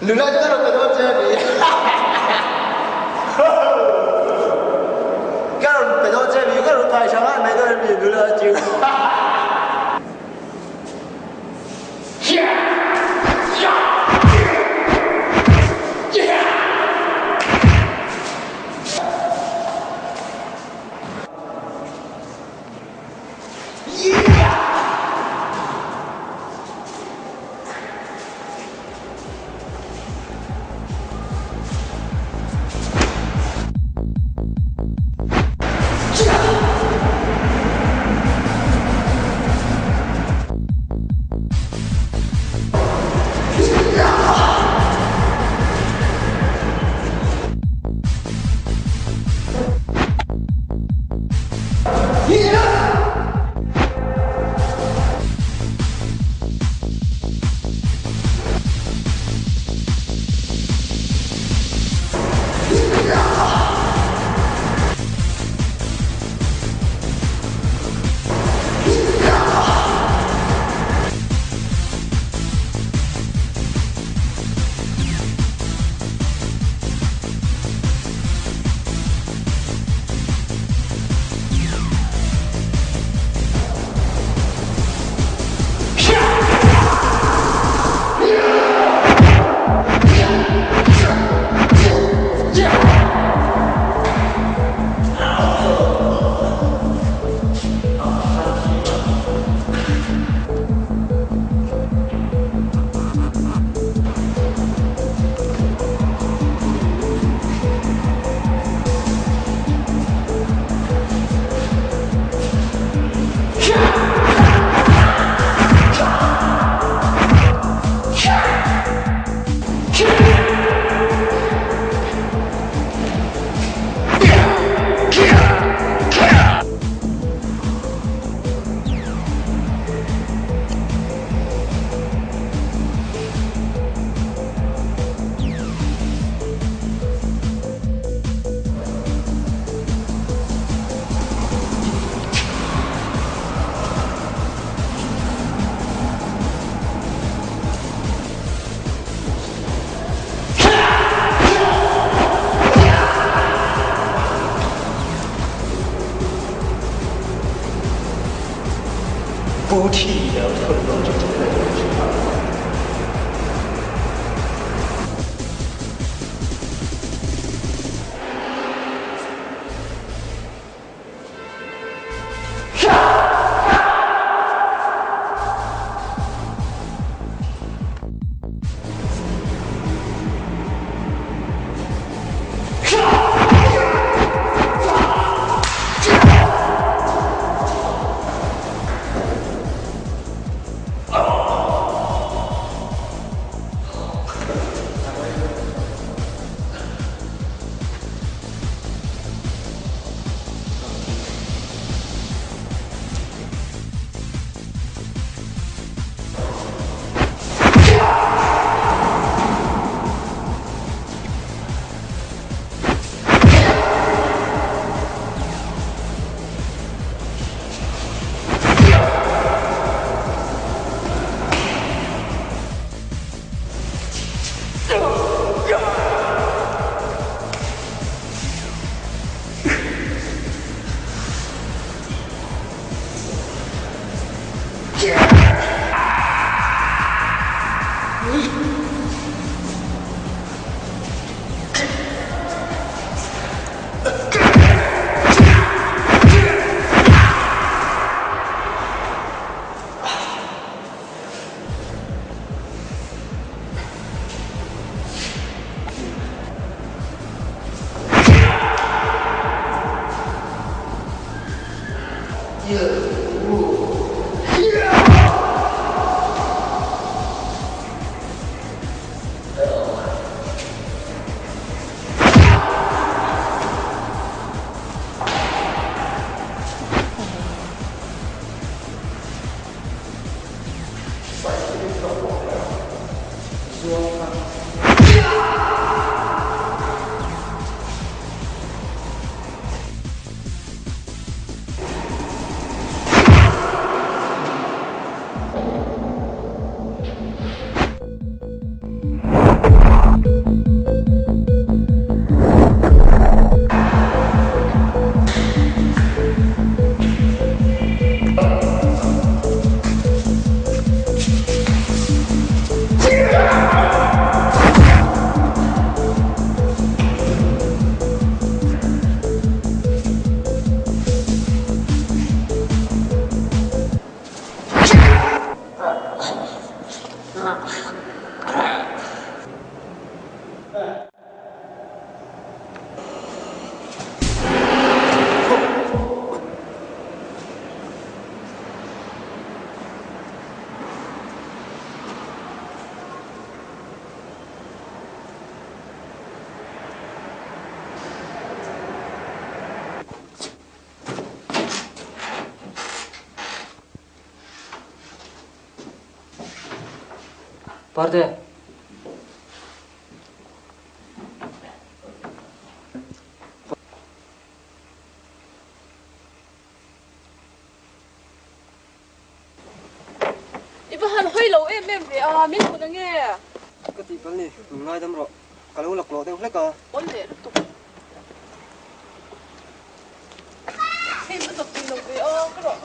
Nula chu ka rawn pe dawn che a ni. Ka rawn pe dawn che a ni, ka rawn kai hrang a mai dawn a ni nula chu. Parte. I va han hawi lo em em ve a, min hmu na nge? Ka tih palh ni, min ngaidam rawh. Ka lo laklawh deuh hlek a. Awn leh lutuk. Hei va zak thei lo ve a, ka rawh.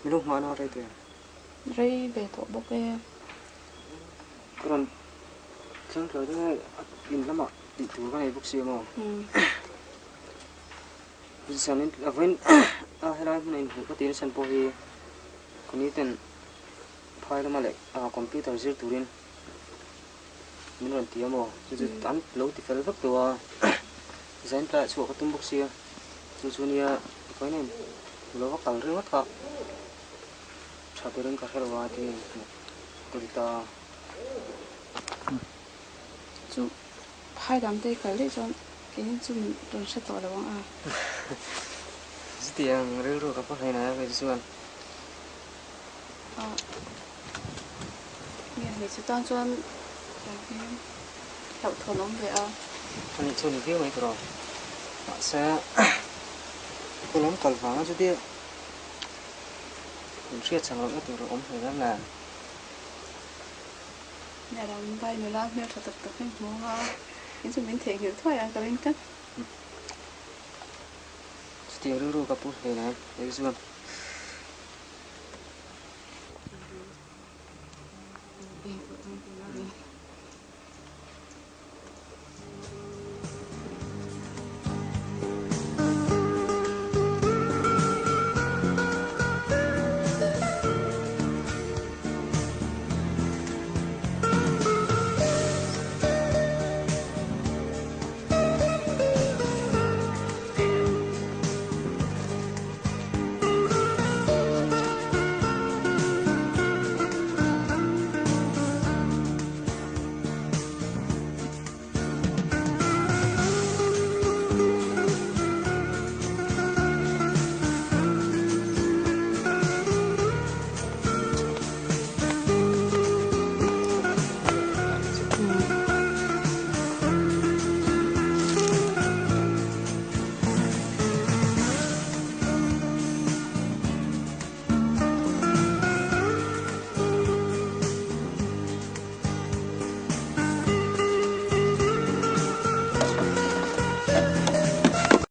Min lo hmuh a rei tawh em? Rei ve tawh bawk e. Ka rawn thleng tlai dawn e, in lamah tih tur ka nei bawk si amaw? Zanin a vawiin a helai hmun a inhmuh ka tih nasa pawh hi ka ni ten phai lama leh computer zir turin min rawn ti amaw? Chu chu an lo ti fel vek tawh a. Zain tlaiah chhuah ka tum bawk sia, chu chu nia vawiin a lo va kal ringawt kha tha berin ka hre lo a tiin ka ti ta a. Chu phai lam te kal daih chuan keini chu min rawn hre tawh lo ang a. Chutiang rilru ka pu hlein a kei chuan. Nge hmeichhe tan chuan tiang hi hlauhthawn awm ve a. A nih chu ni viau mai tawh. Mahse khaw lam kal vanga chutia min hriat chang lohna tur a awm hle lam le. Nge ram vai nula hmel tha tak tak hi hmu ang a, in chu min theihnghilh thuai ang ka ring tlat. Chutiang rilru ka pu hle nen kei chuan.